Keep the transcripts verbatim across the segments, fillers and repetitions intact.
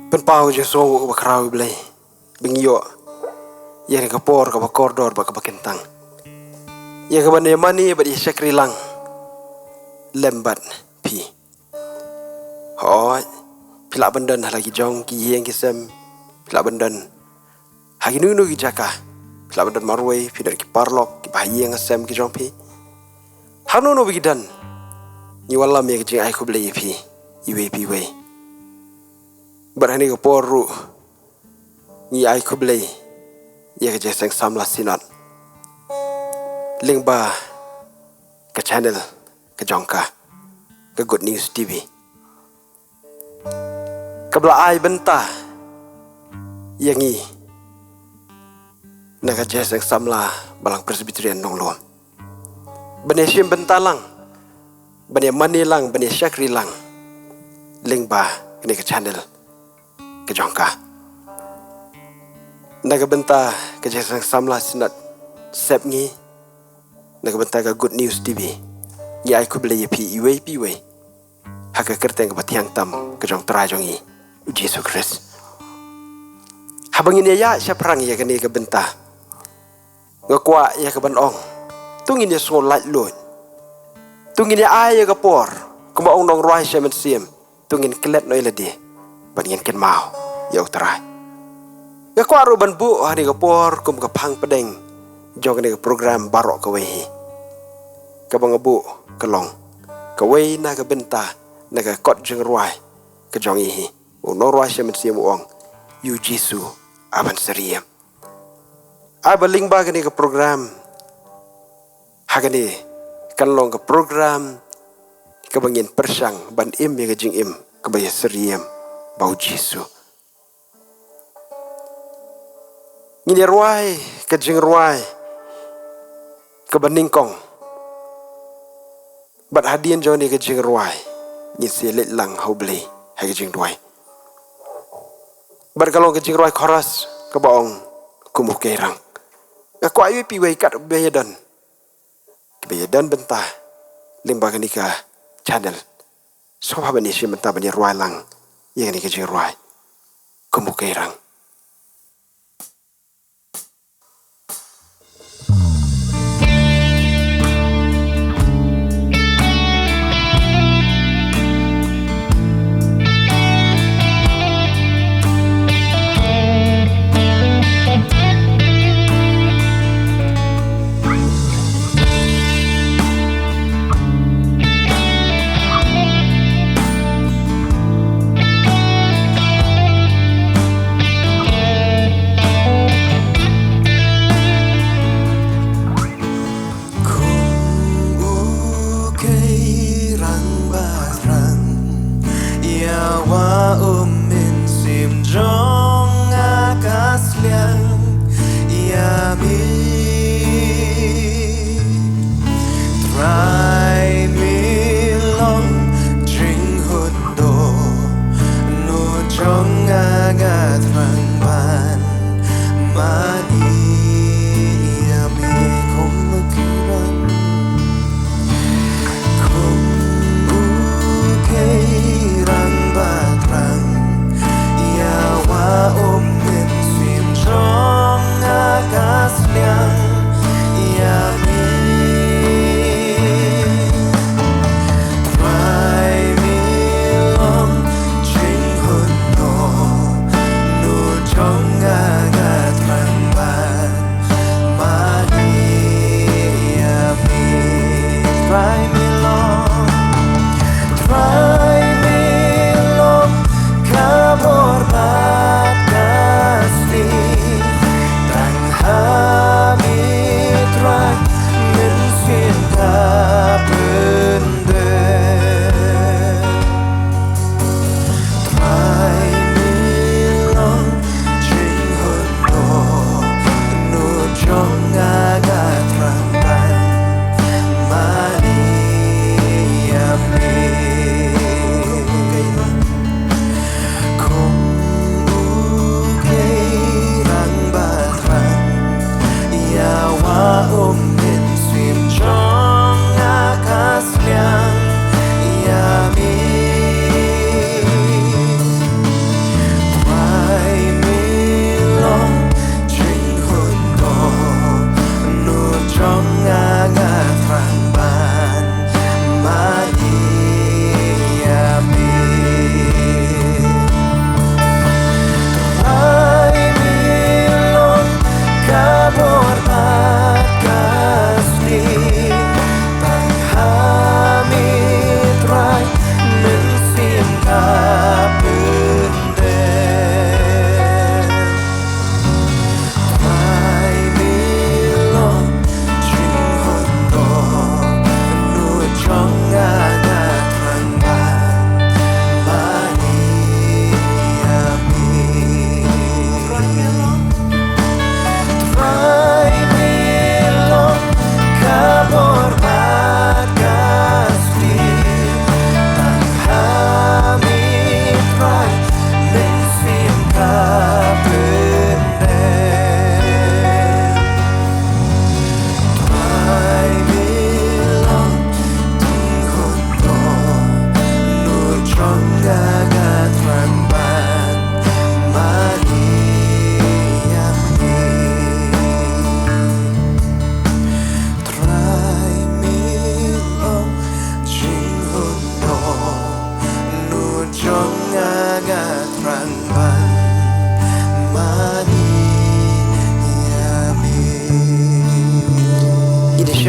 Pynpaw jingsngew ba khraw ïa U Blei ba ngi ïoh ïa kane ka por kaba kordor bad kaba kyntang, ïa kaban ïa mane bad ïa shakri lang lem bad phi. Hooid, phi lah ban don ha la ki jong ki ïing ki sem, phi lah ban don ha kino kino ki jaka, phi lah ban don marwei, phi don ki paralok, ki bahaïing hasem ki jong phi. Hano hano ba ki don, ngi wallam ïa ka jingai khublei ïa phi iwei pa iwei. Bad ha kane ka por ruh ngi ai khublei ïa ka Jingïaseng Samla Synod lyngba ka channel ka jong ka, ka Good News T V, kaba la ai bynta ïa ngi na ka Jingïaseng Samla Balang Presbyterian Nonglum, ban ïa shim bynta lang, ban ïa mane lang, ban ïa shakri lang lyngba kane ka channel ka jong ka. Na ka bynta ka Jingïaseng Samla Synod Sepngi, na ka bynta ka Good News T V, ngi ai khublei ïa phi iwei pa iwei ha ka kyrteng kaba thiang tam ka jong U Trai jong ngi U Jisu Khrist. Haba ngin ïa ïaid shaphrang ïa kane ka bynta, nga kwah ïa kaban ong, to ngin ïa sngew laitluid, to ngin ïa ai ïa ka por, kumba ong u nongrwai shimet siem, to ngin klet noh ïa lade bad ngin kynmaw ïa U Trai. Nga kwah ruh ban buh ha kane ka por kum ka phang pdeng jong kane ka program baroh kawei hi. Kaba nga buh ka long kawei na ka bynta na ka kot jingrwai ka jong ngi hi, u nongrwai shimet siem u ong, ïa U Jisu aban syriem. Ai ba lyngba kane ka program, ha kane kan long ka program kaba ngin pyrshang ban im ïa ka jingim kaba ïasyriem bad U Jisu. Ngin ïa rwai ka jingrwai kaba nyngkong, bad hadien jong kane ka jingrwai ngin sa leit lang ha U Blei ha ka jingduwai. Bad ka long ka jingrwai chorus kaba ong, Kum u Keirang. Nga kwah iwei pa iwei katba ïa don, kiba ïa don bynta lyngba kane ka channel, sngewbha ban ïa shim bynta ban ïa rwai lang ïa kane ka jingrwai, Kum u Keirang.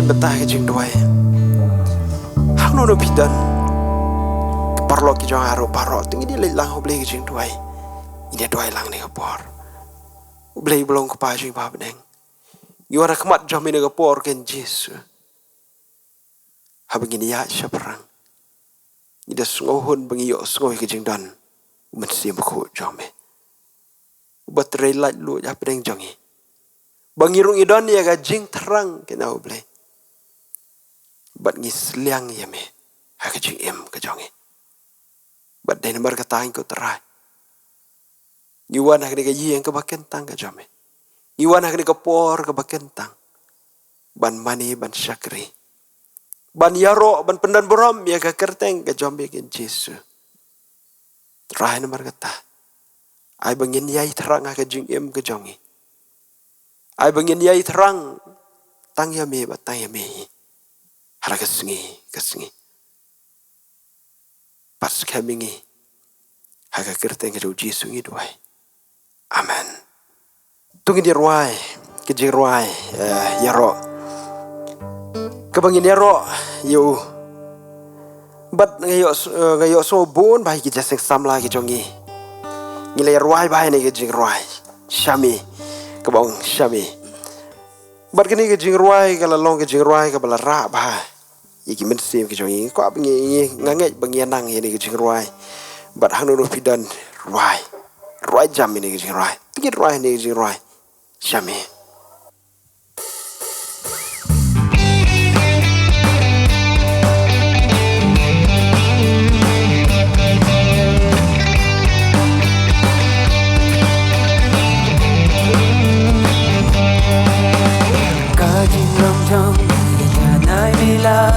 Bynta ka jingduwai. Hangno hangno phi don, ki paralok ki jong nga ruh baroh, to ngin ïa leit lang ha U Blei ka jingduwai. Ngin ïa duwai lang ha kane ka por. U Blei ba long u Kpa jong ngi ba ha bneng, ngi wan ha khmat jong me ha kane ka por, Kynrad Jisu. Haba ngin ïaid shaphrang, ngi da sngewhun ba ngi ïohsngew ïa ka jingdon U Mynsiem Bakhuid jong me, uba trei laitluid hapdeng jong ngi, ba ngi ruh ngi don ïa ka jingthrang, Kynrad Blei, bad ngi sliang ïa me ha ka jingim ka jong ngi. Bad dei namar kata, ko Trai, ngi wan ha kane ka ïing kaba kyntang ka jong me, ngi wan ha kane ka por kaba kyntang, ban mane, ban shakri, ban ïaroh, ban pyndonburom ïa ka kyrteng ka jong me, Kynrad Jisu. Trai, namar kata, ai ba ngin ïai thrang ha ka jingim ka jong ngi. Ai ba ngin ïai thrang tang ïa me bad tang ïa me hi, ha la ka sngi ka sngi. Pat skhem ïa ngi, ha ka kyrteng ka jong U Jisu ngi duwai. Amen. To ngin ïa rwai ka jingrwai, eh, ïaroh, kaba ngin ïaroh ïa u. Bad nga ïoh, eh, nga ïohsngew bun bha ïa ki jingïaseng samla ki jong ngi, ngi la ïa rwai bha ïa kane ka jingrwai, Sha Me, kaba ong Sha Me. Bad kane ka jingrwai ka la long ka jingrwai kaba la rah bha ïa ki mynsiem ki jong ngi. Nga kwah ba ngi, ngi, nga ngeit ba ngi ïa nang ïa kane ka jingrwai. Bad hangno hangno phi don, rwai, rwai jam ïa kane ka jingrwai. To ngin rwai ïa kane ka jingrwai, Sha Me. Ka jinglong jong ngi janai me la,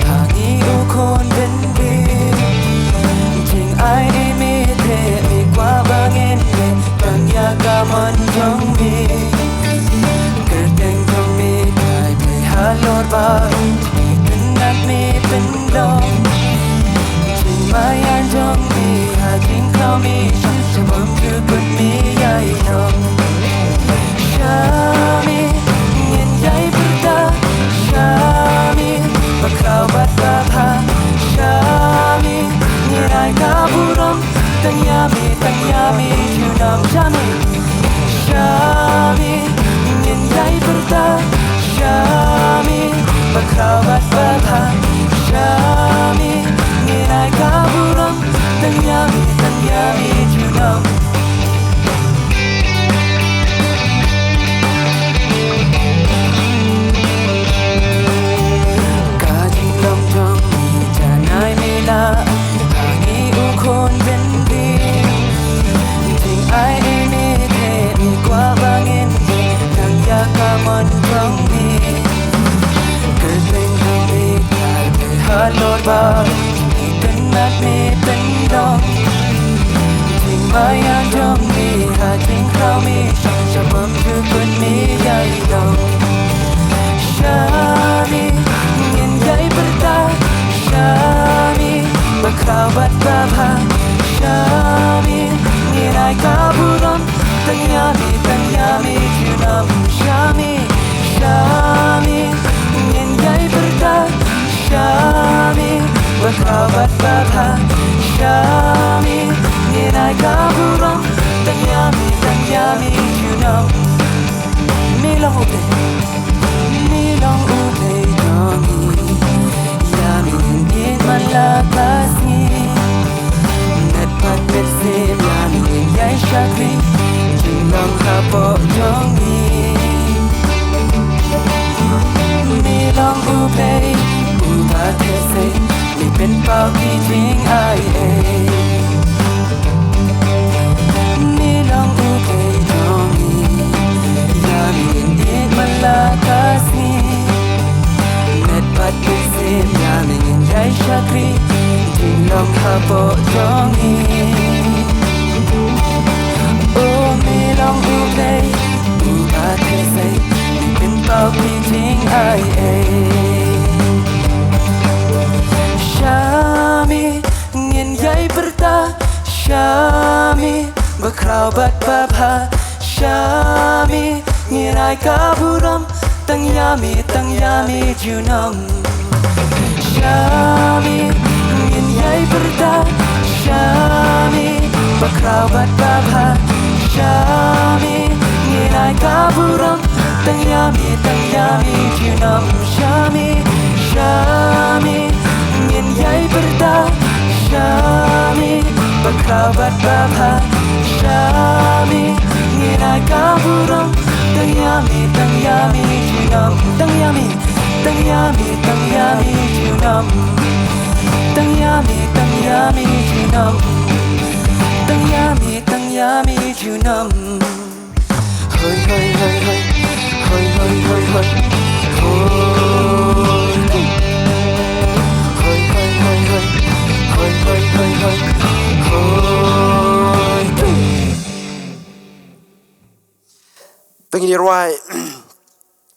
ha ngi u khun bynriew. Jingai ei me te, me kwah ba ngin leh tang ïa ka mon jong me. Kyrteng jong me Trai Blei halor baroh, me tynnat me pynlong. Jingmaïan jong me ha jingkhraw me, sha bymjukut me ïai long. Sha Me ngin ïai pyrta, Sha Me bakhraw bad babha. Sha Me ngin ai ka burom, tang ïa me, tang ïa me junom. Sha Me, Sha Me ngin ïai pyrta, Sha Me bakhraw bad babha. Sha Me ngin ai ka burom, tang ïa me, tang ïa me junom. Ka jinglong jong ngi janai me la, ha ngi u khun bynriew. Jingai ei me te, me kwah ba ngin leh tang ïa ka mon jong me. Kyrteng jong me Trai Blei halor baroh, me tynnat me pynlong. Jingmaïan jong me ha jingkhraw me, sha bymjukut me ïai long. Sha Me ngin ïai pyrta, Sha Me bakhraw bad babha. Sha Me ngin ai ka burom, tang ïa me, tang ïa me junom. Sha Me, Sha Me ngin ïai pyrta, Sha Me bakhraw bad babha. Sha Me ngin ai ka burom, tang ïa me, tang ïa me junom. Me long U Blei, me long U Blei jong ngi. Ïa me ngin ïeit man la ka sngi. Met bad mynsiem ïa me ngin ïai shakri, jinglong hapoh jong ngi. Me long U Blei uba theh sei, me pynpaw ki jingai ei. Me long U Blei jong ngi, ïa me ngin ïeit man la ka sngi. Met bad mynsiem ïa me ngin ïai shakri, jinglong hapoh jong ngi. O me long U Blei uba theh sei, me pynpaw ki jingai ei. Sha Me ngin ïai pyrta, Sha Me bakhraw bad babha. Sha Me ngin ai ka burom, Tang ïa me, tang ïa me junom. Sha me ngin ïai pyrta, sha me ba khraw bad ba bha. Sha me ngin ai ka burom. Tang ïa me, tang ïa me junom. Sha me, sha me ngin ïai pyrta, sha me ba khraw bad ba bha. Sha me ngin ai ka burom. Tang ïa me, tang ïa me junom. Tang ïa me, tang ïa me, tang ïa me junom. Tang ïa me, tang ïa me junom. Tang ïa me, tang ïa me junom. Hoi, hoi, hoi, hoi. Hoi, hoi, hoi, hoi. Hoi. Hoi, hoi, hoi, hoi. Hoi, hoi, hoi, hoi. Hoi. Tang ïa rwai.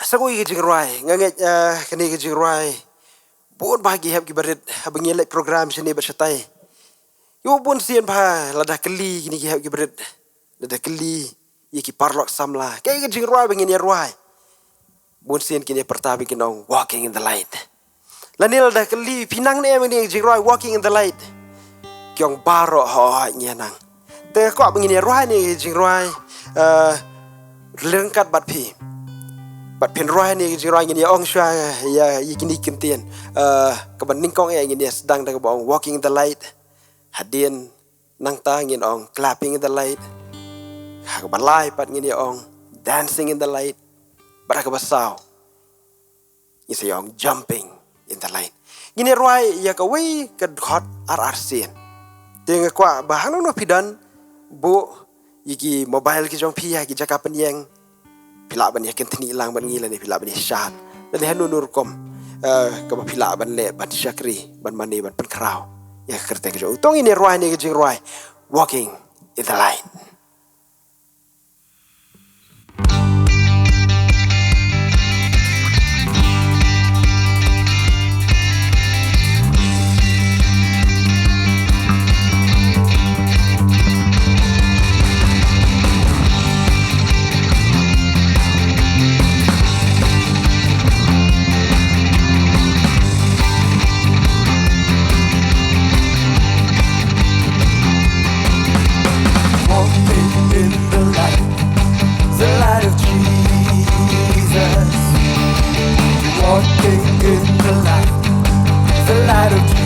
Sa kawei ka jingrwai. Nga ngeit, eh, kane ka jingrwai. Bun ba ki hep ki barit. Haba ngi leit program shane bad shatai. Ïa bun sien ba lada kylli kine ki hep ki barit. Lada kylli ïa ki paralok samla. Kaei ka jingrwai ba ngin ïa rwai. Bun sien kine pyrta ba kin ong walking in the light. Lane lada kylli phi nang ne em ïa kine ki jingrwai walking in the light. Ki ong baroh hooid ngi nang. Te kwah ba ngin ïa rwai ne ka jingrwai. Eh, ryngkat bad phi. Bad phin rwai ne ka jingrwai ngin ïa ong shuwa ïa, ïa kine ki kyntien. Eh, kaba nyngkong ïa ngin ïa sdang da kaba ong walking in the light. Hadien nangta ngin ong clapping in the light. Ha kaba lai pat ngin ïa ong dancing in the light. Bad ha kaba saw ngin sa ïa ong jumping in the light. Ngin ïa rwai ïa kawei ka dkhot ar ar sien. Te nga kwah ba hangno hangno phi don, buh ïa ki mobile ki jong phi ha ki jaka pynïeng. Phi lah ban ïa kynthni lang bad ngi lane phi lah ban ïa shad. Lane hano hano rukom, eh, kaba phi lah ban leh ban shakri, ban mane, ban pynkhraw ïa ka kyrteng ka jong u. To ngin ïa rwai ne ka jingrwai walking in the light. Walking in the light, the light of Jesus. Walking in the light, the light of Jesus.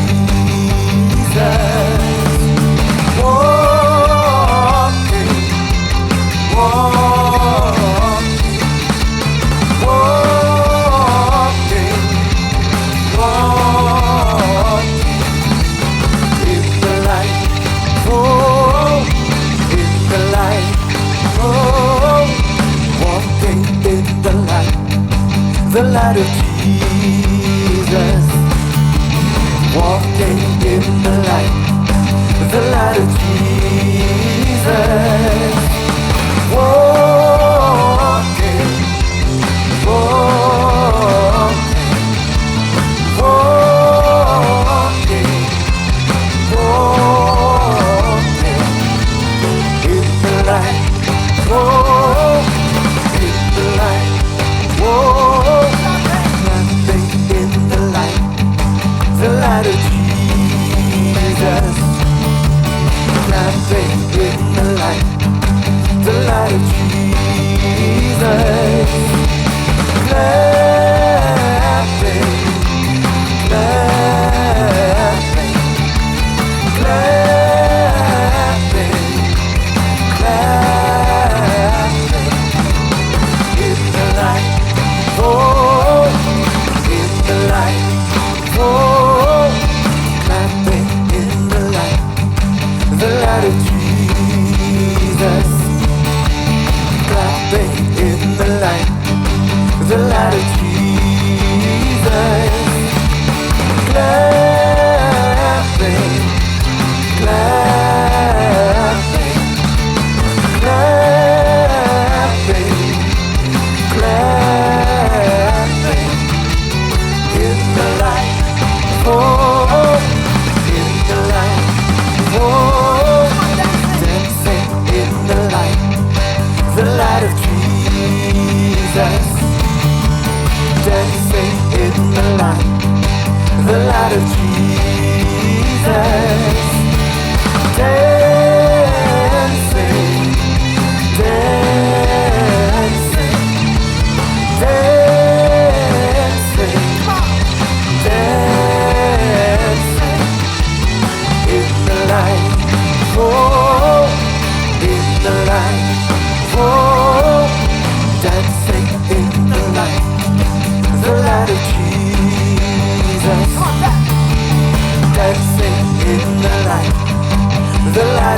Walking, walking, walking, walking in the light. Oh, in the light. Oh, walking in the light. The light of Jesus. Walking in the light. The light of Jesus. Walking, walking, walking, walking in the light. Oh, in the light. Oh, nothing in the light. The light of Jesus. Nothing in the light.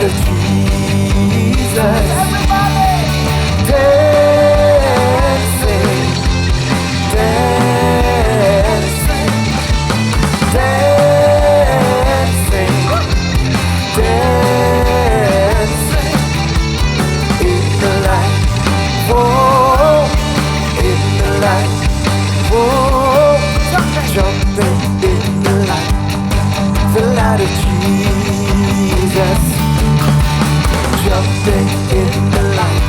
Jesus. Everybody. Dancing, dancing, dancing, dancing in the light. Whoa, in the light. Whoa, jumping in the light. The light of Jesus. Jumping in the light.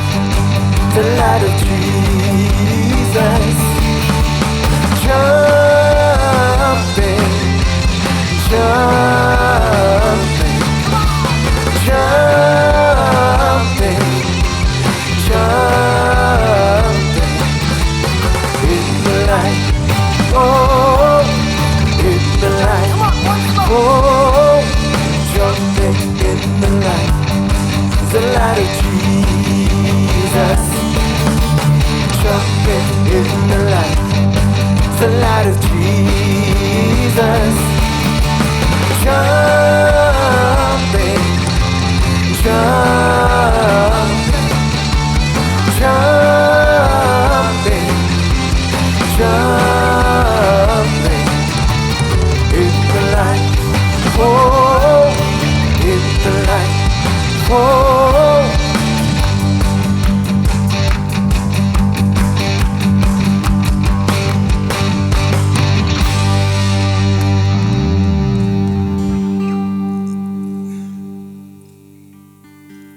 The light of Jesus. Jumping, jumping, jumping, jumping in the light. Oh, in the light. Come on, one more. Oh, jumping in the light. The light of Jesus. Jumping in the light. The light of Jesus. Jumping, jumping, jumping, jumping in the light. Oh, in the light. Oh.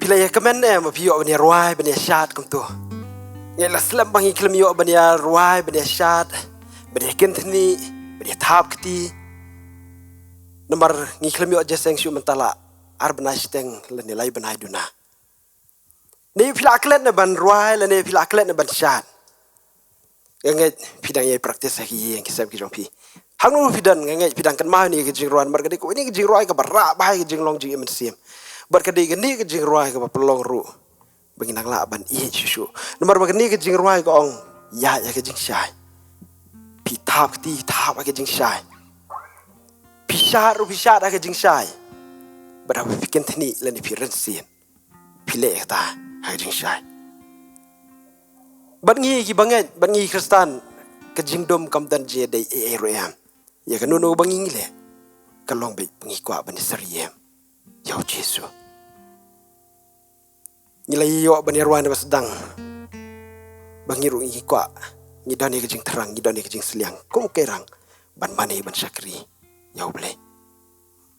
Phi la ïa kmen em, phi ïoh ban ïa rwai, ban ïa shad kumto? Ngi la slem ba ngi khlem ïoh ban ïa rwai, ban ïa shad, ban ïa kynthni, ban ïa thap kti. Namar ngi khlem ïoh jingïaseng shuh mynta la ar bnai shiteng lane lai bnai duna. Ne phi la klet ne ban rwai, lane phi la klet ne ban shad? Nga ngeit phi dang ïai practice ha ki ïing ki sem ki jong phi. Hangno phi don, nga ngeit phi dang kynmaw ïa kane ka jingrwai, namar ka dei kane ka jingrwai kaba rah bha ïa ka jinglong jingim mynsiem. Bad ka dei kane ka jingrwai kaba pynlong ruh ba ngin nang lah ban ïeit shuh shuh. Namar ba kane ka jingrwai ka ong, ïaid ha ka jingshai. Phi thap kti, thap ha ka jingshai. Phi shad ruh phi shad ha ka jingshai. Bad haba phi kynthni lane phi rynsied, phi leh ïa kata ha ka jingshai. Bad ngi kiba ngeit, bad ngi ki Khristan, ka jingdum kam don jingïadei ei ei ruh em. Ïa kano kano ba ngi leh, ka long beit ba ngi kwah ban ïasyriem ïa U Jisu. Ngi la ïoh ban ïa rwai na ba sdang ba ngi ruh ngi kwah, ngi don ïa ka jingthrang, ngi don ïa ka jingsliang kum u Kairang ban mane ban shakri ïa U Blei.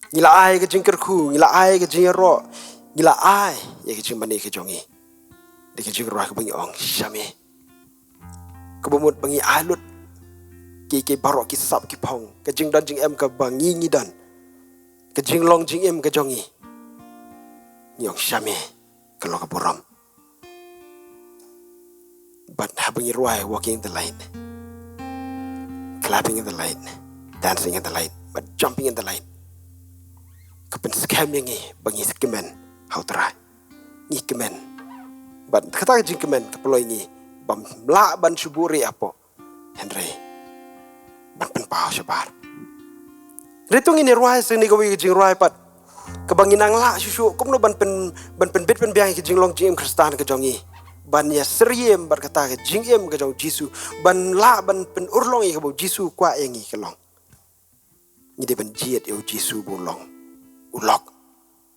Ngi la ai ka jingkyrkhu, ngi la ai ka jingïaroh, ngi la ai ïa ka jingmane ka jong ngi da ka jingrwai kaba ngi ong, Shame. Kaba mut ba ngi ai lut kiei kiei baroh ki sap ki phong, ka jingdon jingem kaba ngi ngi don, ka jinglong jingim ka jong ngi, ngi ong, Shame, ka long ka burom. Bad haba ngi rwai Walking in the Light, Clapping in the Light, Dancing in the Light, bad Jumping in the Light, ka pynskhem ïa ngi ba ngi kmen ha U Trai. Ngi kmen. Bad kata ka jingkmen ka pynlong ïa ngi bym lah ban shu buhrieh hapoh, hynrei ban pynpaw shabar. Hynrei to ngin ïa rwai sa kane kawei ka jingrwai pat kaba ngin nang lah shuh shuh kumno ban pyn, ban pynbit pynbiang ïa ka jinglong jingim Khristan ka jong ngi, ban ïasyriem bad kata ka jingim ka jong U Jisu, ban lah ban pynurlong ïa kaba U Jisu u kwah ïa ngi ka long, ngi dei ban jied ïa U Jisu ba u long u lok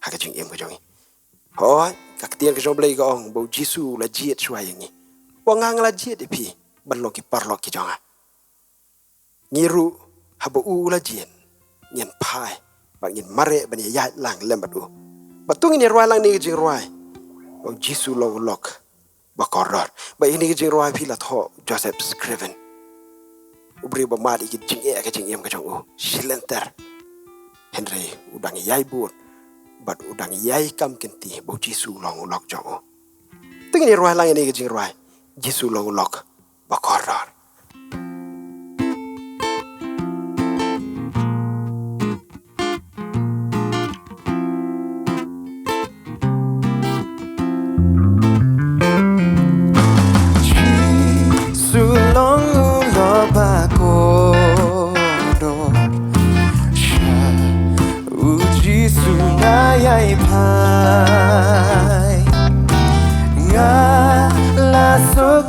ha ka jingim ka jong ngi. Hooid, ka ktien ka jong U Blei ka ong ba U Jisu u la jied shuwa ïa ngi. U ong, Nga nga la jied ïa phi ban long ki paralok ki jong nga. Ngi ruh haba u u la jied, ngin phai bad ngin mareh ban ïaid lang lem bad u. Bad to ngin ïa rwai lang kane ka jingrwai, ba U Jisu u long u lok ba kordor. Bad ïa kane ka jingrwai phi la thoh Joseph Scriven, u briew ba mad ïa ka jingeh ka jingim ka jong u shilynter, hynrei u dang ïai bud bad u dang ïai kam kynti ba U Jisu u long u lok jong u. To ngin ïa rwai lang ïa kane ka jingrwai, Jisu u long u lok ba kordor. Jisu long u lok ba kordor. Sha u Jisu nga ïai phai.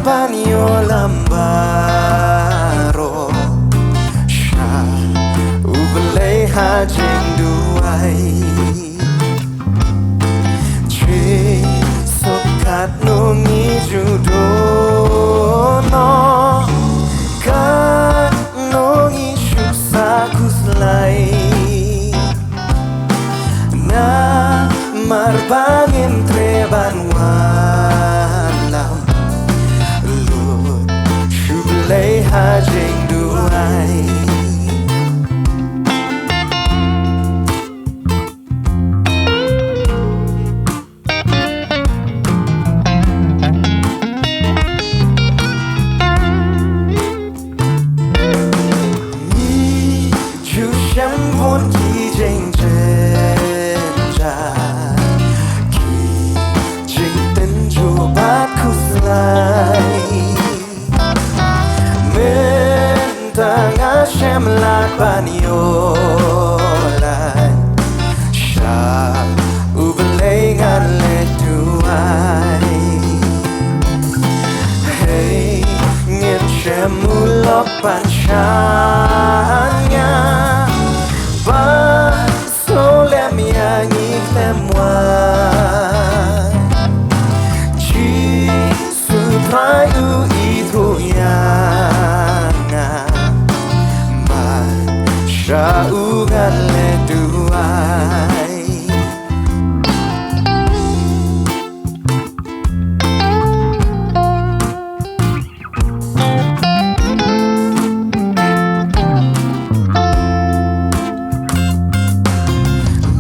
ban ïoh lam baroh sha U Blei ha jingduwai. Jisu katno ngi ju don noh, katno ngi shu sa khuslai. Namar ba ngim treh ban wallam lut sha U Blei ha jingduwai. Ngi ju shem bun ki jingjynjar, ki jingtynjuh bad khuslai. Mynta nga shem lad ban ïoh lait sha U Blei ngan leit duwai. Hei, ngin shem u lok ban shaniah, ban sngewlem ïa ngi khlem wai. Jisu Trai u ithuh ïa nga, bad sha u ngan leit duwai.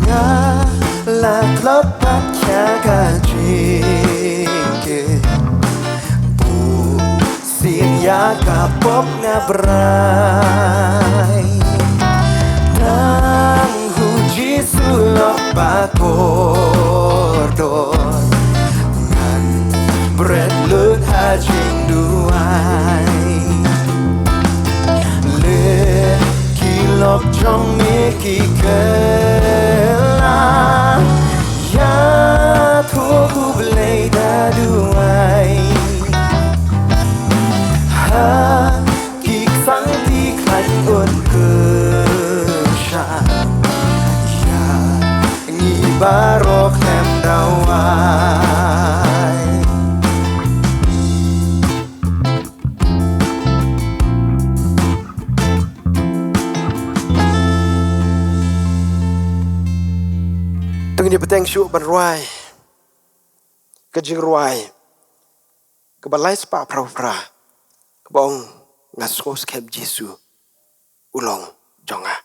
Nga la tlot pat ïa ka jingkit, bunsien ïa ka pop nga brai. Tang u Jisu lok ba kordor, ngan bret lut ha jingduwai. Leh ki lok jong me ki kylla, ïathuh U Blei da duwai. Ha ki ksangti khlaiñ un kyrshan ïa ngi baroh khlem duwai. To ngin ïa bteng shuh ban rwai ka jingrwai kaba lai spah phra phra, kaba ong, Nga sngewskhem Jisu u long jong nga.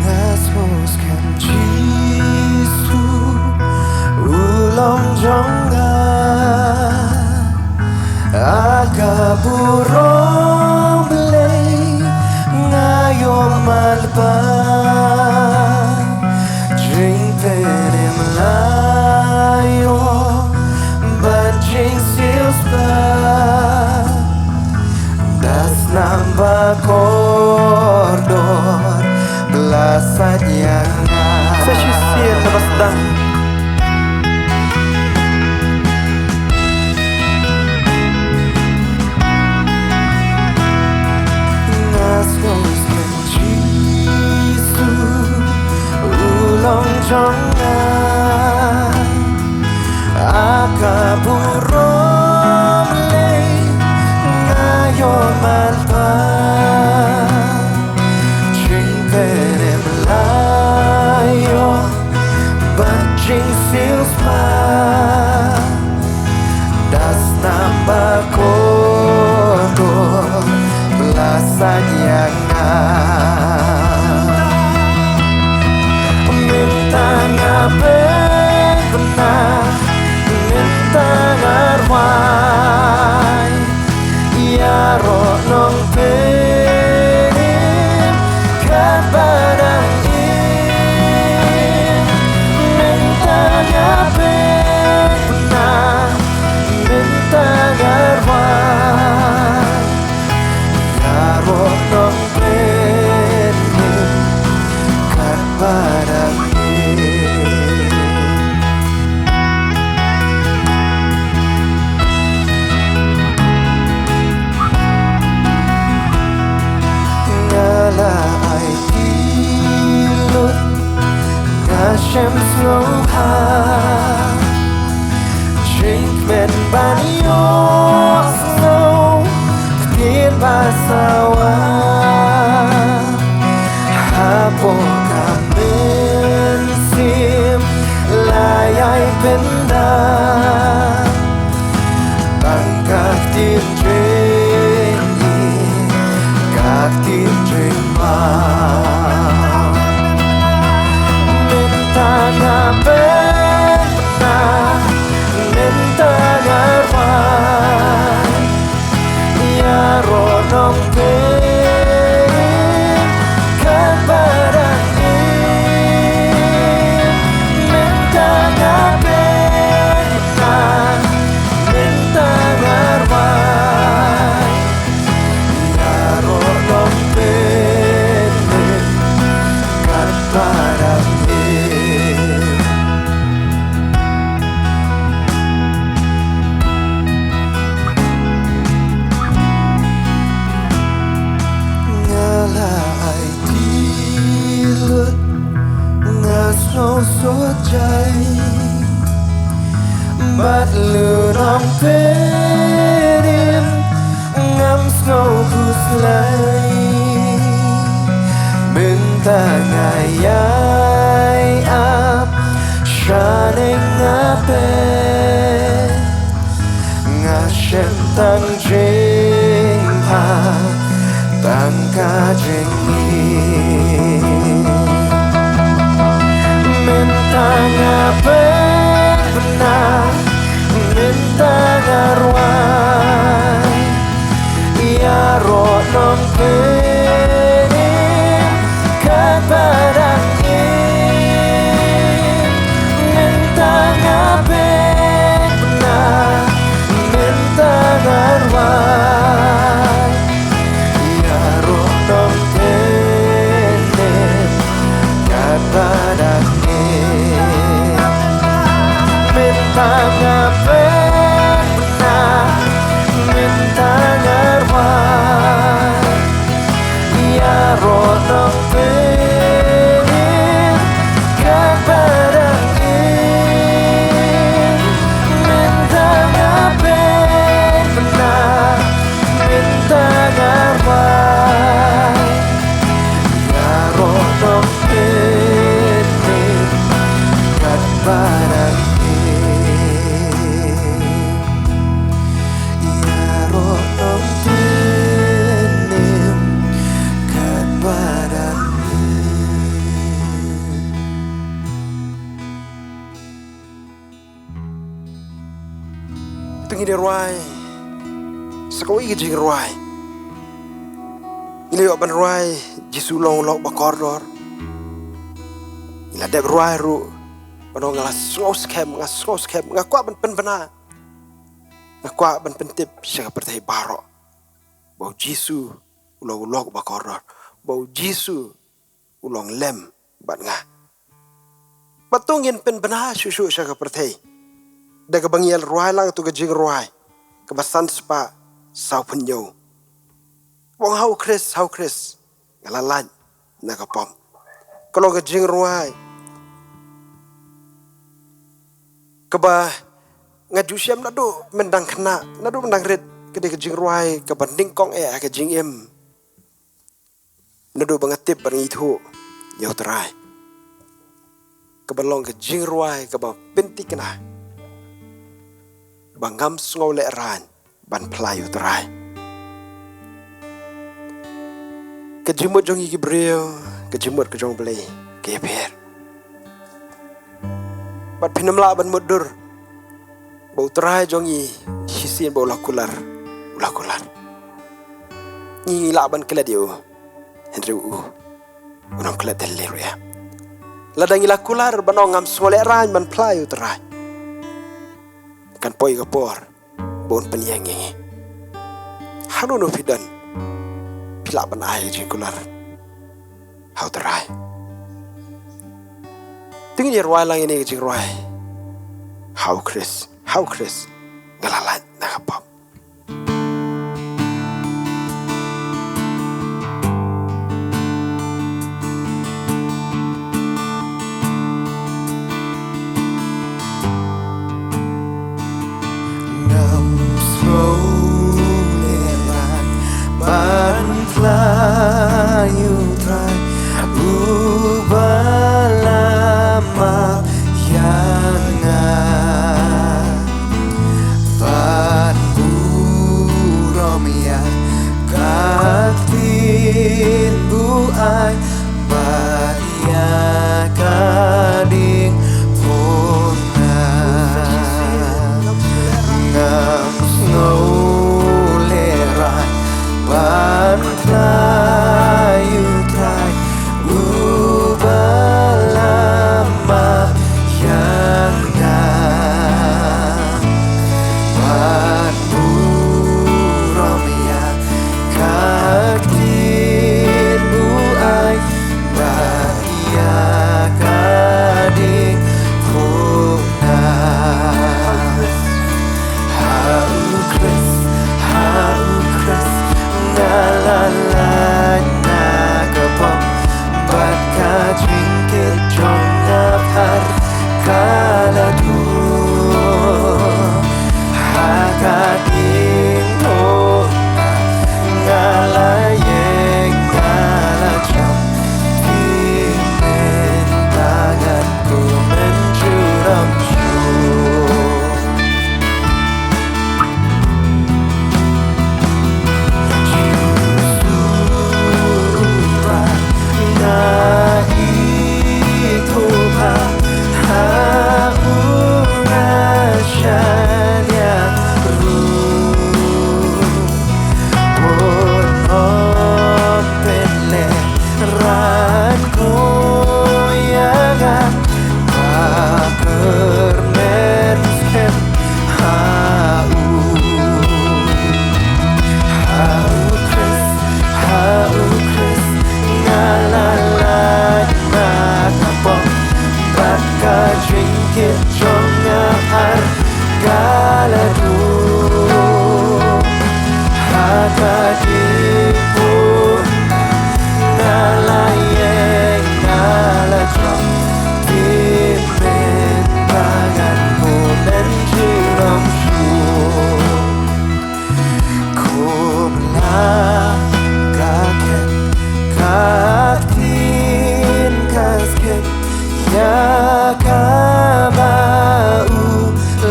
Nga sngewskhem Jisu u long jong nga, ha ka burom Blei nga ïoh malpa. Jingpynim la ïoh bad jingsiewspah. Da snam ba kordor ba la sait ïa nga. Sa shisien kaba sdang. Nga sngewskhem Jisu u long jong nga, ha ka burom Blei nga ïoh malpa. Jingpynim la ïoh bad jingsiewspah. Da snam ba kordor ba la sait ïa nga. Mynta nga pynbna, mynta nga rwai. Ïaroh nong Lai mynta nga ïai ap shaneng nga peit, nga shem tang jingpha, tang ka jingim. Mynta nga peit bynta, mynta nga rwai. Ïaroh nongpynim katba dang im. Mynta nga peit bynta, mynta nga rwai. Ïaroh nongpynim katba dang im. Mynta nga peit bynta, mynta nga rwai. Ïaroh nongpynim katba dang im. Mynta nga peit bynta, mynta nga rwai. Ïaroh nongpynim katba dang im. Ïaroh nongpynim katba dang im. Te ngi dei rwai sa kawei ka jingrwai. Ngi la ïoh ban rwai Jisu u long u lok ba kordor. Ngi la dep rwai ruh ban ong, nga la sngew skhem, nga sngew skhem, nga kwah ban pynbna, nga kwah ban pyntip sha ka pyrthei baroh ba u Jisu u long u lok ba kordor, ba u Jisu u long lem bad nga. Bad to ngin pynbna shuh shuh sha ka pyrthei da kaba ngi ïa rwai lang to ka jingrwai kaba san spah saw phew hynñiew. Ba ong, ha u Khrist, ha u Khrist nga la lait na ka pop. Ka long ka jingrwai kaba nga ju shem naduh myndang khynnah, naduh myndang rit, ka dei ka jingrwai kaba nyngkong eh ha ka jingim. Naduh ba nga tip bad nga ithuh ïa u Trai, kaba long ka jingrwai kaba pynthikna, ba ngam sngew lehraiñ ban phla ïa u Trai. Ka jingmut jong ngi ki briew, ka jingmut ka jong u Blei ka ïapher. Bad phin ym lah ban mutdur ba u Trai jong ngi shisien ba u la kular, u la kular. Ngi lah ban klet ïa u, hynrei u, u nym klet lei ruh ïa. Lada ngi la kular ban ong ngam sngew lehraiñ ban phla ïa u Trai, kan poi ka por ba un pynïeng ïa ngi. Haduh nangno phi don, phi lah ban ai jingkular ha u Trai. Te ngin ïa rwai lang ïa kane ka jingrwai, ha u Khrist, ha u Khrist nga la lait na ka pop. Ngam sngew lehraiñ ban phla ïa u Trai uba la map ïa nga. Ban burom ïa ka ktien buaid bad ïa ka diengphna. Ngam sngew lehraiñ ban phla ïa u Trai uba la map ïa nga. Ban burom ïa ka ktien buaid Ka dei pun nga la ïeng, nga la jop, te mynta ngan kmen junom shuh. Kum la ka khet, ka ktien ka skhem ïa kaba u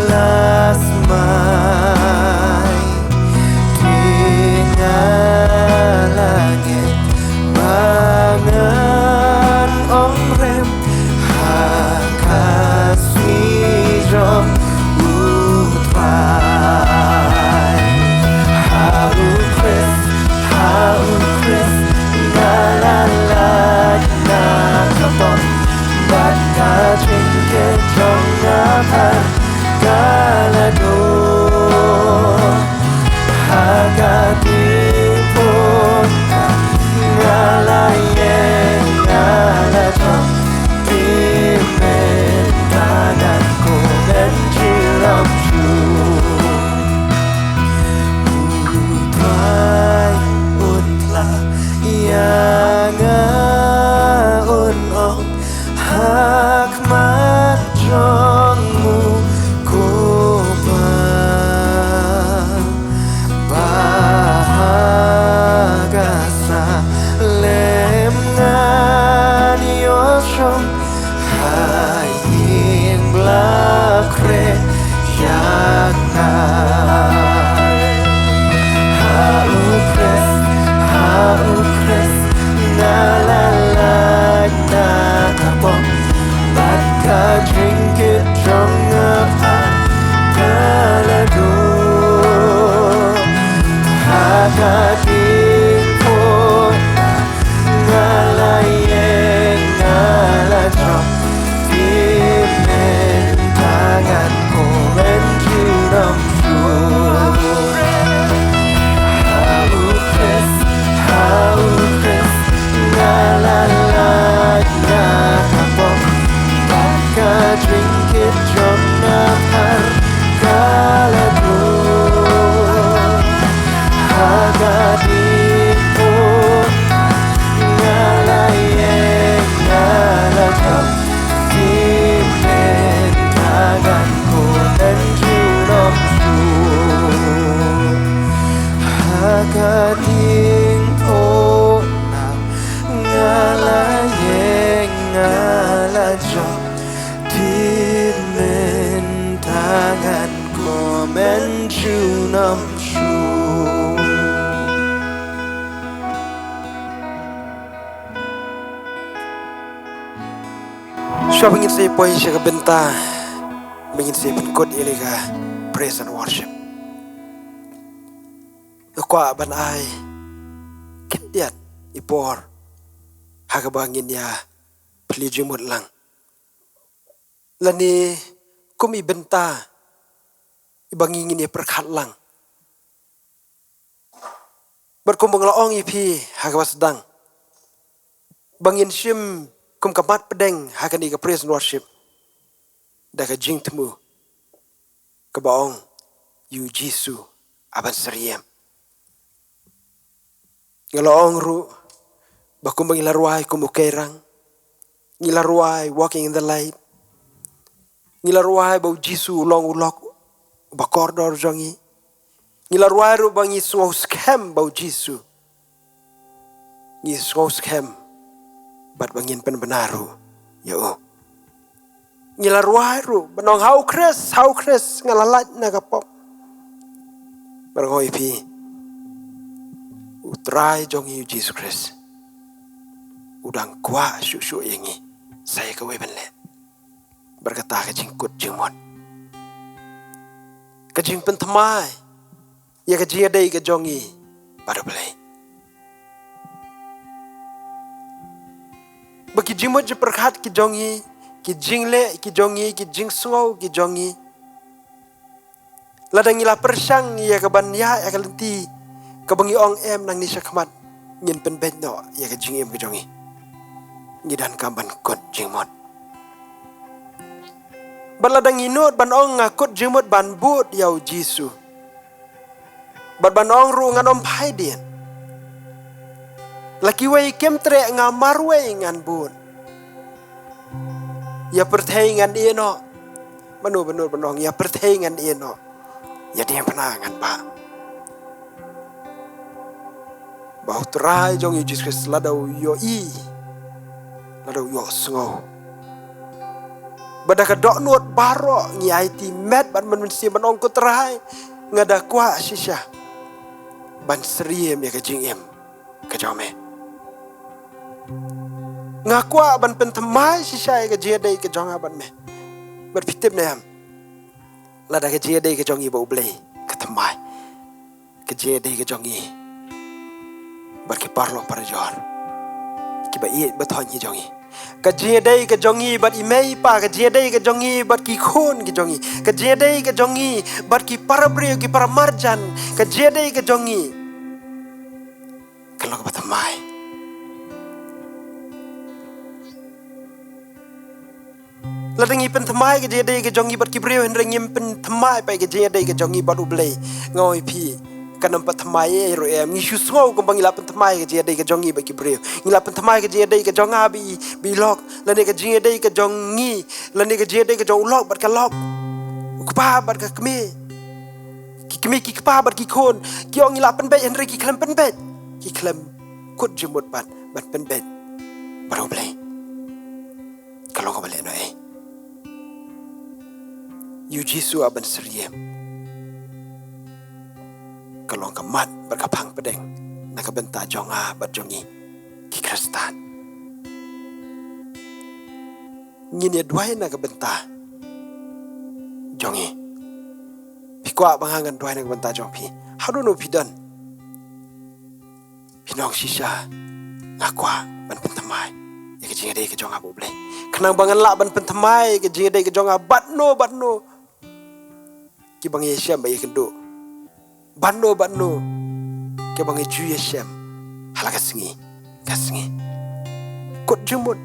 la smai. Te nga la ngeit ba ngan ong rem ha ka sngi jong U Trai. Ha U Khrist, ha U Khrist nga la lait na ka pop, bad ka jingkit jong nga phar ka la dor. Ha ka dei pun nga la ïeng, nga la jop, te mynta ngan kmen junom shuh. U Trai un kla ïa nga, un ong ha khmat jong u Kpa, ba ha ka salem ngan ïoh shong ha ïing ba la khreh ïa nga. Ha U Khrist, ha U Khrist nga la lait na ka pop, bad ka jingkit jong nga phar ka la dor. Ha ka dei pun nga la ïeng, nga la jop, te mynta ngan kmen junom shuh. Ha U Khrist, ha U Khrist nga la lait na ka pop, bad ka jingkit jong nga phar ka la dor. Ha ka dei pun nga la ïeng, nga la jop, te mynta ngan kmen junom shuh. Ha ka dei pun nga la ïeng, nga la jop, te mynta ngan kmen junom shuh. Shuwa ba ngin sa ïa poi sha ka bynta ba ngin sa ïa pynkut ïa kane ka praise and worship, nga kwah ban ai khyndiat i por ha kaba ngin ïa plie jingmut lang, lane kum i bynta iba ngi ngin ïa pyrkhat lang. Bad kumba nga la ong ïa phi ha kaba sdang, ba ngin shim kum ka mat pdeng ha kane ka praise and worship da ka jingthmu kaba ong, ïa U Jisu a ban syriem. Nga la ong ruh ba kumba ngi la rwai kum u Keirang, ngi la rwai Walking in the Light, ngi la rwai ba U Jisu u long u lok uba kordor jong ngi. Ngi la rwai ruh ba ngi sngew skhem ba U Jisu, ngi sngew skhem bad ba ngin pynbna ruh ïa u. Ngi la rwai ruh ban ong, ha U Khrist, ha U Khrist nga la lait na ka pop. Bad nga ong ïa phi, U Trai jong ngi U Jisu Khrist u dang kwah shuh shuh ïa ngi sa ïa kawei ban leh. Bad kata ka jingkut jingmut, ka jingpynthymmai ïa ka jingïadei ka jong ngi bad U Blei. Ba ki jingmut jingpyrkhat ki jong ngi, ki jingleh ki jong ngi, ki jingsngew ki jong ngi, lada ngi la pyrshang ïa ka ban ïaid ïa ka lynti kaba ngi ong em nangne shakhmat, ngin pynbeit noh ïa ka jingim ka jong ngi. Ngi donkam ban kut jingmut. Bad lada ngi nud ban ong, nga kut jingmut ban bud ïa U Jisu, Bad ban ong ruh ngan ym phai dien. La kiwei kim treh, nga marwei ngan bun. Ïa pyrthei ngan ïeh noh. Mano ba nud ban ong ïa pyrthei ngan ïeh noh. Ïa diengphna ngan bah. Ba U Trai jong ngi Jisu Khrist lada u ïohi, lada u ïohsngew, ba da ka dohnud baroh ngi aiti met bad mynmiet ban ong, ko Trai, nga da kwah shisha ban syriem ïa ka jingim ka jong me. Nga kwah ban pynthymmai shisha ïa ka jingïadei ka jong nga bad me. Bad phi tip ne em, lada ka jingïadei ka jong ngi bad U Blei ka thymmai, ka jingïadei ka jong ngi bad ki paralok parajor kiba ïeit ba thoh ngi jong ngi, ka jingïadei ka jong ngi bad i mei i pa, ka jingïadei ka jong ngi bad ki khun ki jong ngi, ka jingïadei ka jong ngi bad ki parabriew ki paramarjan, ka jingïadei ka jong ngi ka long kaba thymmai. Lada ngi pynthymmai ka jingïadei ka jong ngi bad ki briew hynrei ngim pynthymmai pat ka jingïadei ka jong ngi bad U Blei, nga ong ïa phi, kan ym pat thymmai ei ei ruh em. Ngi shu sngew kumba ngi la pynthymmai ka jingïadei ka jong ngi bad ki briew, ngi la pynthymmai ka jingïadei ka jong nga bad i, bad i lok, lane ka jingïadei ka jong ngi, lane ka jingïadei ka jong u lok bad ka lok, u kpa bad ka kmie, ki kmie ki kpa bad ki khun. Ki ong ngi la pynbeit hynrei ki khlem pynbeit, ki khlem kut jingmut pat ban pynbeit bad U Blei. Ka long kaba leh noh ei. Ïa U Jisu ah ban syriem ka long ka mat bad ka phang pdeng na ka bynta jong nga bad jong ngi ki Khristan. Ngin ïa duwai na ka bynta jong ngi. Phi kwah ba nga ngan duwai na ka bynta jong phi? Haduh no phi don? Phi nong shisha, nga kwah ban pynthymmai ïa ka jingïadei ka jong nga bad U Blei. Khnang ba ngan lah ban pynthymmai ïa ka jingïadei ka jong nga bad no bad no kiba ngi ïashem bad ïakynduh, bad no bad no kiba ngi ju ïashem ha la ka sngi ka sngi. Kut jingmut.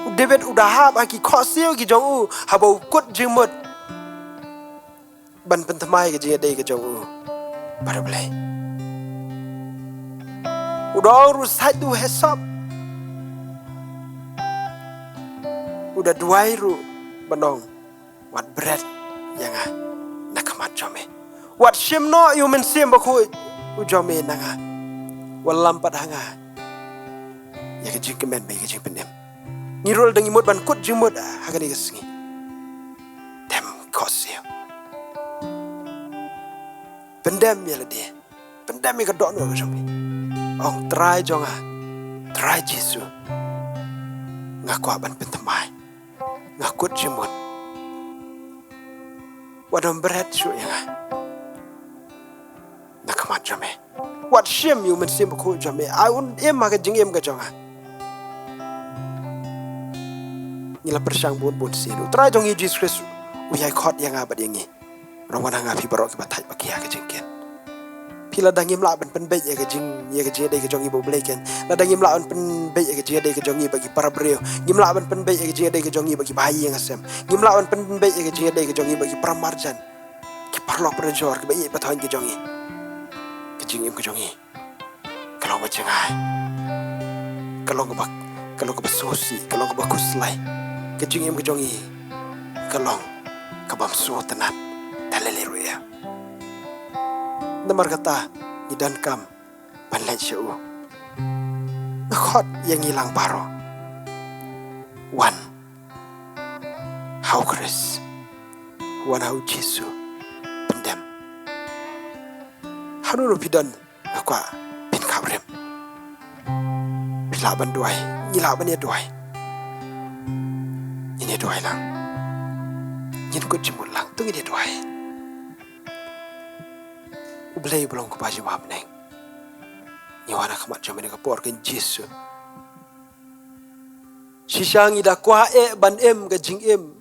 U David u da hap ha ki khohsiew ki jong u haba u kut jingmut ban pynthymmai ka jingïadei ka jong u bad U Blei. U da ong ruh, sait u hesop. U da duwai ruh ban ong, wat bret ïa nga na ka mat jong me. Wat shim noh ïa U Mynsiem Bakhuid u jong me na nga. Wat lam pat ha nga ïa ka jingkmen bad ïa ka jingpynim. Ngi ruh lada ngi mut ban kut jingmut ha kane ka sngi, dem khohsiew, pyndem ïa lade, pyndem ïa ka dohnud ka jong phi. Ong, Trai jong nga, Trai Jisu, nga kwah ban pynthymmai, nga kut jingmut. Wat ym bret shuh ïa nga na ka mat jong me. Wat shim ïa U Mynsiem Bakhuid jong me, ai un im ha ka jingim ka jong nga. Ngi la pyrshang bun bun sien, U Trai jong ngi Jisu Khrist u ïai khot ïa nga bad ïa ngi. Ruh wan ha nga phi baroh kiba thait ba khia ka jingkit. Phi, lada ngim lah ban pynbeit ïa ka jing, ïa ka jingïadei ka jong ngi bad U Blei ken, lada ngim lah ban pynbeit ïa ka jingïadei ka jong ngi bad ki para briew, ngim lah ban pynbeit ïa ka jingïadei ka jong ngi bad ki bahaïing hasem, ngim lah ban pynbeit ïa ka jingïadei ka jong ngi bad ki para marjan, ki paralok parajor kiba ïeit ba thoh ki jong ngi, ka jingim ka jong ngi ka long ba jngai, ka long kaba, ka long kaba sngewsih, ka long kaba khuslai. Ka jingim ka jong ngi ka long kaba ym sngewtynnat da lei lei ruh ïa. Namar kata ngi donkam ban leit sha u. Nga khot ïa ngi lang baroh, wan ha U Khrist, wan ha U Jisu, pyndem. Haduh ruh phi don, nga kwah phin khap rim. Phi lah ban duwai, ngi lah ban ïa duwai. Ngin ïa duwai lang. Ngin kut jingmut lang, to ngin ïa duwai. U Blei ba long Kpa jong ngi ha bneng, ngi wan ha khmat jong me ha ka por kane Jisu. Shisha ngi da kwah eh ban im ka jingim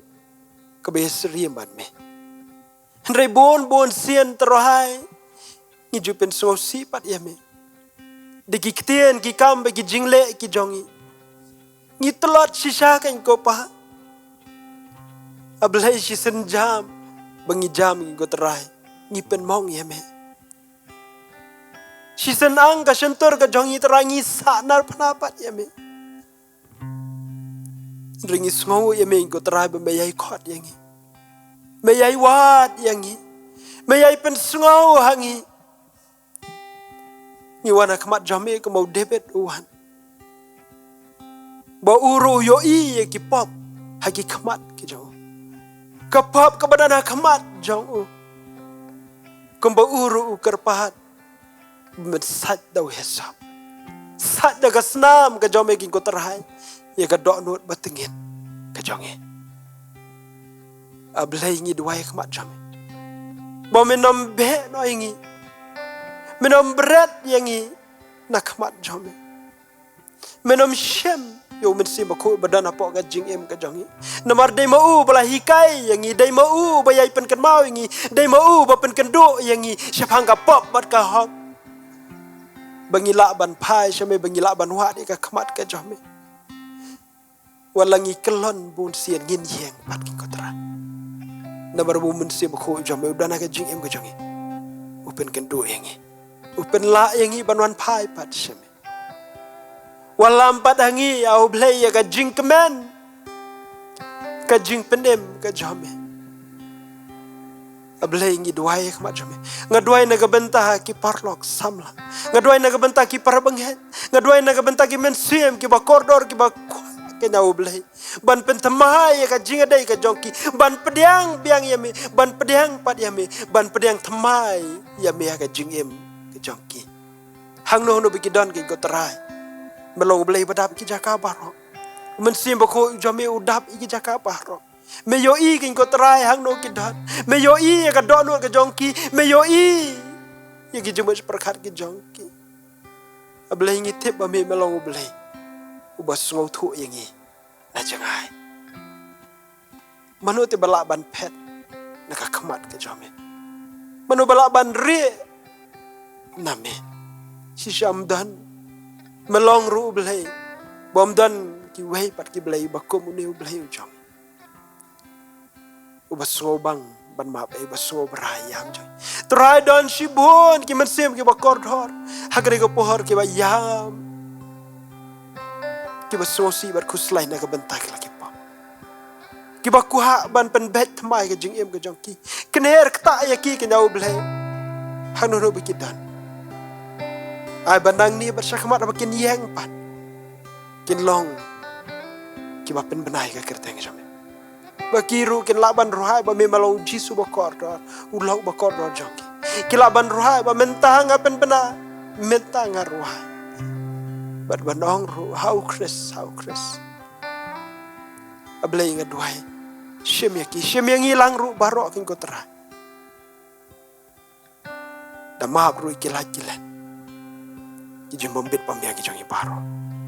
kaba ïasyriem bad me. Hynrei bun bun sien tharai ngi ju pynsngewsih pat ïa me da ki ktien ki kam bad ki jingleh ki jong ngi. Ngi tlot shisha kein ko Pa. A Blei, shisien jam ba ngi jam ngi, ko Trai. ngi pynmong ïa me. Shisien ang ka shyntur ka jong ngi Trai ngi sahnarphna pat ïa me. Hynrei ngi sngew ïa me ko Trai ba me ïai khot ïa ngi. Me ïai wad ïa ngi. Me ïai pynsngew ha ngi. Ngi wan ha khmat jong me kumba u David u wan. Ba u ruh u ïohi ïa ki pop ha ki khmat ki jong u. Ka pop kaba don ha khmat jong u. Kumba u ruh u kyrpad. Ban sait da u hesop. Sait da ka snam ka jong me ko Trai. Ïa ka dohnud ba tyngeh ka jong ngi. A Blei ngi duwai ha khmat jong me. Ba men ym beh noh ïa ngi. Men ym bret ïa ngi na khmat jong me. Men ym shem ïa u Mynsiem Bakhuid ba don hapoh ka jingim ka jong ngi. Namar dei ma u ba la hikai ïa ngi, dei ma u ba ïai pynkynmaw ïa ngi, dei ma u ba pynkynduh ïa ngi shaphang ka pop bad ka hok. Ba ngi lah ban phai sha me, ba ngi lah ban wad ïa ka khmat ka jong me. Wat la ngi kyllon bun sien ngin ïeng pat ko Trai. Namar ba u Mynsiem Bakhuid jong me u don ha ka jingim ka jong ngi. U pynkynduh ïa ngi. U pynlah ïa ngi ban wan phai pat sha me. Wallam pat ha ngi, a U Blei, ïa ka jingkmen, ka jingpynim ka jong me. A Blei ngi duwai ha khmat jong me. Nga duwai na ka bynta ki paralok samla. Nga duwai na ka bynta ki parabangeit. Nga duwai na ka bynta ki mynsiem kiba kordor kiba kwah, kynja U Blei, ban pynthymmai ïa ka jingïadei ka jong ki. Ban pdiang biang ïa me. Ban pdiang pat ïa me. Ban pdiang thymmai ïa me ha ka jingim ka jong ki. Hangno hangno ba ki don ko Trai. Me long U Blei ba dap ïa ki jaka baroh. Mynsiem Bakhuid jong me u dap ïa ki jaka baroh. Me ïohi ko Trai hangno ki don. Me ïohi ïa ka dohnud ka jong ki. Me ïohi ïa ki jingmut pyrkhat ki jong ki. A Blei ngi tip ba me me long U Blei uba sngewthuh ïa ngi na jngai. Mano te ba lah ban phet na ka khmat ka jong me? Mano ba lah ban rieh na me? Shisha ym don. Me long ruh U Blei ba ym don kiwei pat ki blei ba kum une U Blei u jong, uba sngewbang ban map, uba sngewbha ïam jong. Trai, don shibun ki mynsiem kiba kordor ha kane ka por, kiba ïam, kiba sngewsih bad khuslai na ka bynta ki la ki pop, kiba kwah ban pynbeit thymmai ka jingim ka jong ki. Kynher ktah ïa ki, kynja U Blei, hangno hangno ba ki don. Ai ba nangne bad sha khmat ba kin ïeng pat, kin long kiba pynbna ïa ka kyrteng jong me. Ba ki ruh kin lah ban rwai ba me me long U Jisu ba kordor, U lok ba kordor jong ki. Ki lah ban rwai ba mynta nga pynbna, mynta nga rwai. Bad ban ong ruh, ha U Khrist, ha U Khrist. A Blei nga duwai, shim ïa ki, shim ïa ngi lang ruh baroh ko Trai. Da map ruh ïa ki lait ki let, ki jingbym bit bym biang ki jong ngi baroh.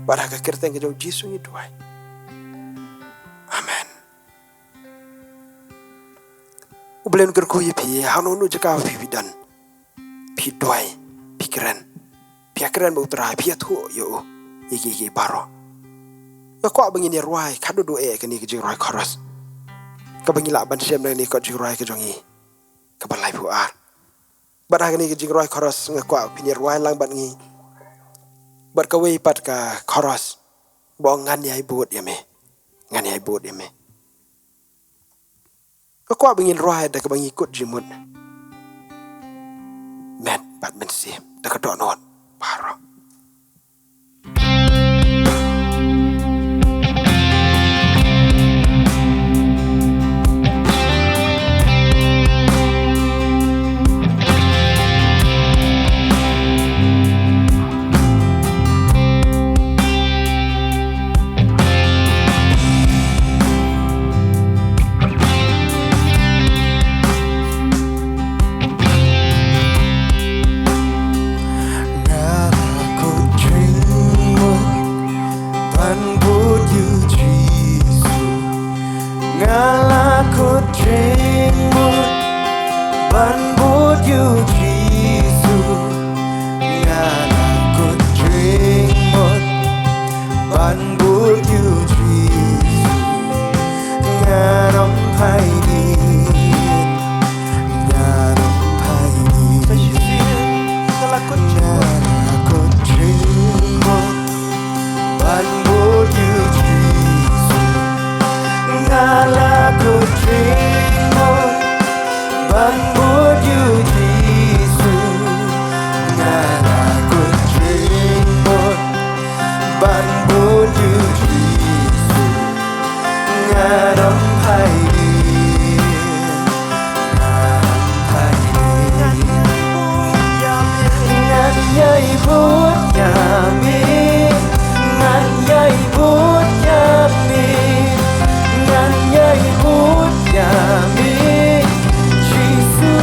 Bad ha ka kyrteng ka jong U Jisu ngi duwai. Amen. U Blei un kyrkhu ïa phi, hangno hangno jaka phi, phi don. Phi duwai, phi kren, phi ïakren bad U Trai, phi ïathuh ïa u ïa ki, ïa ki baroh. Nga kwah ba ngin ïa rwai khadduh duh eh kane ka jingrwai chorus, kaba ngi lah ban shem na kane ka jingrwai ka jong ngi kaba laiphew ar. Bad ha kane ka jingrwai chorus nga kwah phin ïa rwai lang bad ngi bad kawei pat ka chorus ba ong ngan ïai bud ïa me, ngan ïai bud ïa me. Nga kwah ba ngin rwai da kaba ngi kut jingmut, met bad mynsiem, da ka dohnud baroh. Nga la kut jingmut ban bud ïa u Jisu. Nga la kut jingmut ban bud ïa u Jisu. Nga la kut jingmut ban bud ïa u Jisu. Nga dang phai dien. Nga dang phai dien. Ngan ïai bud ïa me. Ngan ïai bud ïa me. Ngan ïai bud ïa me, Jisu.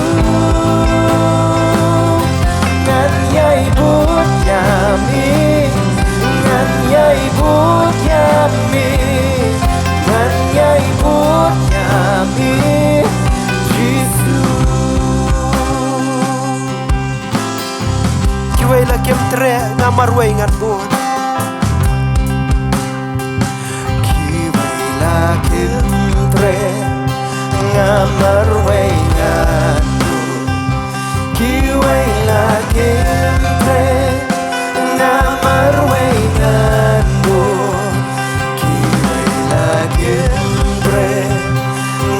Ngan ïai bud ïa me. Ngan ïai bud ïa me. Ngan ïai bud ïa me, Jisu. Kiwei la kim treh, nga marwei ngan bud. Kiwei la kim treh, nga marwei ngan bud. Kiwei la kim treh, nga marwei ngan bud. Kiwei la kim treh,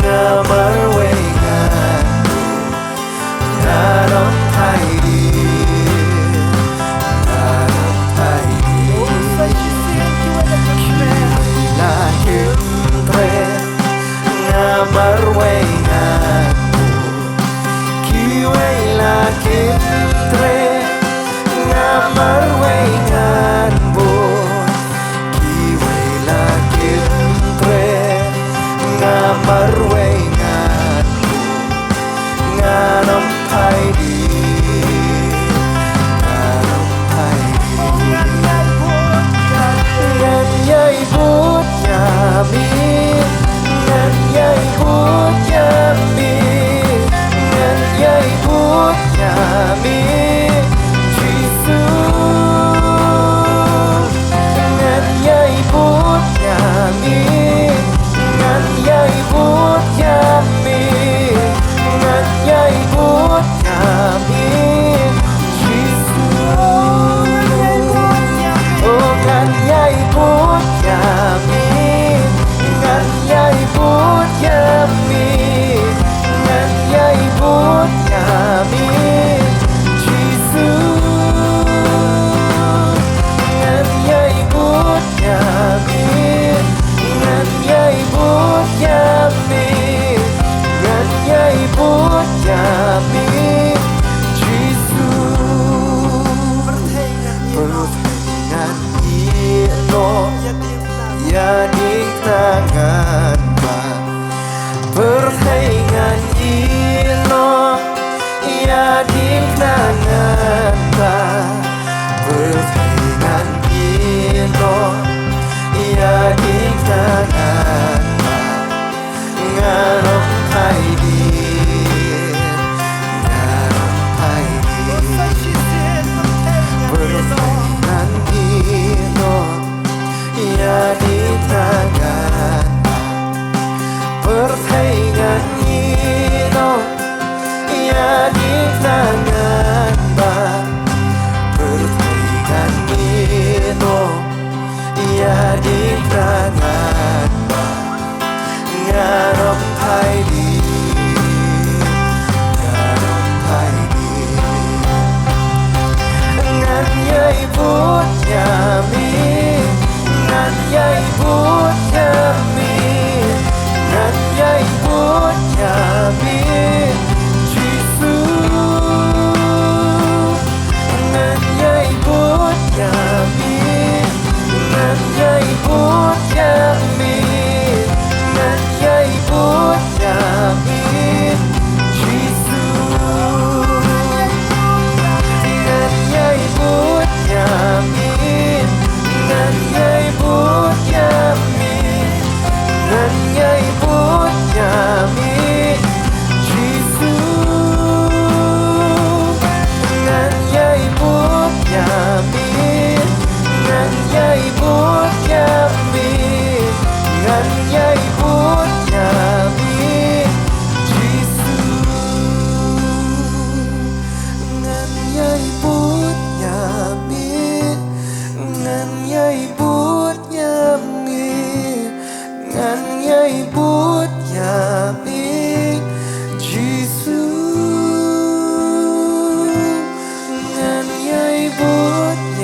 nga marwei ngan bud. Nga dang phai dien. Nga dang phai dien. Kiwei la kim treh, nga marwei ngan bud. Kiwei la kim treh,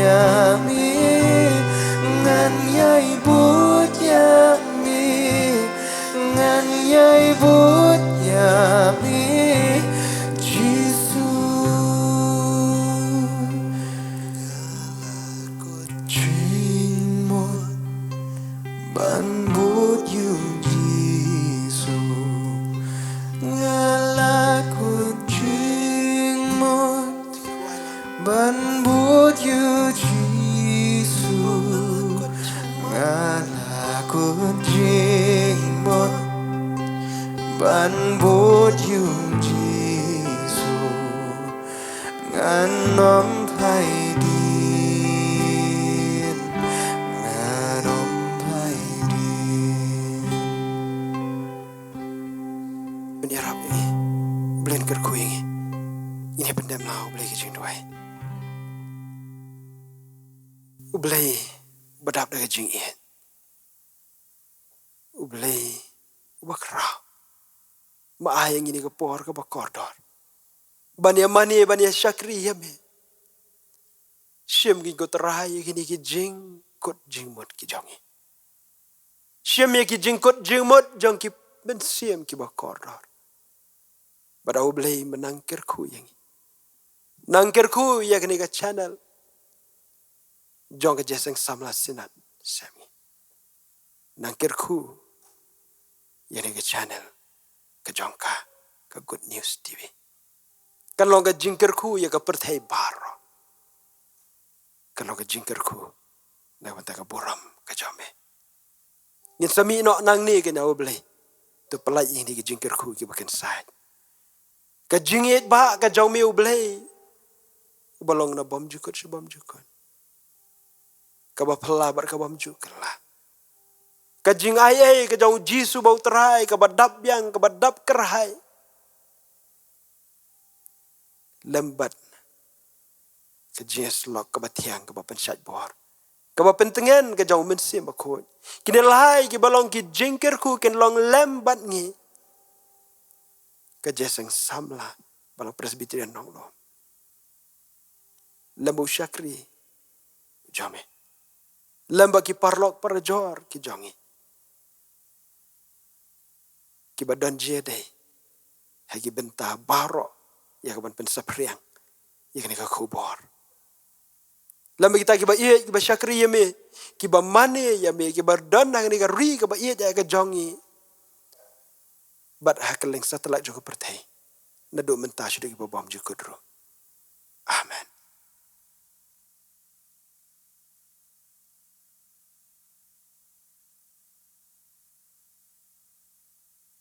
ïa me, ngan ïai bud ïa me, ngan ïai bud ïa me, Jisu. Jingmut ban bud ïa u Jisu. Nga la kut jingmut ban bud ïa u Jisu. Nga la kut jingmut ban bud ïa u Jisu. Ngan ym phai dien, ngan ym phai dien. Ban ïarap ïa ngi, U Blei un kyrkhu ïa ngi. Ngin ïa pyndem lang ha U Blei ka jingduwai. U Blei ba dap da ka jingïeit, U Blei uba khraw, ma ai ïa ngi kane ka por kaba kordor ban ïa mane, ban ïa shakri ïa me. Shim, ko Trai, ïa kine ki jingkut jingmut ki jong ngi. Shim ïa ki jingkut jingmut jong ki mynsiem kiba kordor. Bad A U Blei, me nang kyrkhu ïa ngi. Nang kyrkhu ïa kane ka channel jong ka Jingïaseng Samla Synod Sem Ngi. Nang kyrkhu ïa kane ka channel ka jong ka, ka Good News T V. Kan long ka jingkyrkhu ïa ka pyrthei baroh. Kan long ka jingkyrkhu na ka bynta ka burom ka jong me. Ngin sa mih noh nangne, ko A U Blei. To pyllait ïa kine ki jingkyrkhu kiba kynsait. Ka jingïeit ba ka jong me, U Blei, uba long na bymjukut sha bymjukut, kaba phylla bad ka bymjukut la. Ka jingaiei ka jong U Jisu ba U Trai, kaba dap biang, kaba dap kyrhai, lem bad ka jingïasyllok kaba thiang, kaba pynshait bor, kaba pyntngen ka jong U Mynsiem Bakhuid. Kine lai kiba long ki jingkyrkhu kin long lem bad ngi, ka Jingïaseng Samla Balang Presbyterian Nonglum, lem bad u shakri jong me, lem bad ki paralok parajor ki jong ngi, kiba don jingïadei ha ki bynta baroh ïa kaban pynsaphriang ïa kane ka khubor. Lem bad kita kiba ïeit, kiba shakri ïa me, kiba mane ïa me, kiba don ha kane ka ri kaba ïeit ïa ka jong ngi, bad ha kylleng satelait jong ka pyrthei, naduh mynta shaduh kiba bymjukut ruh. Amen.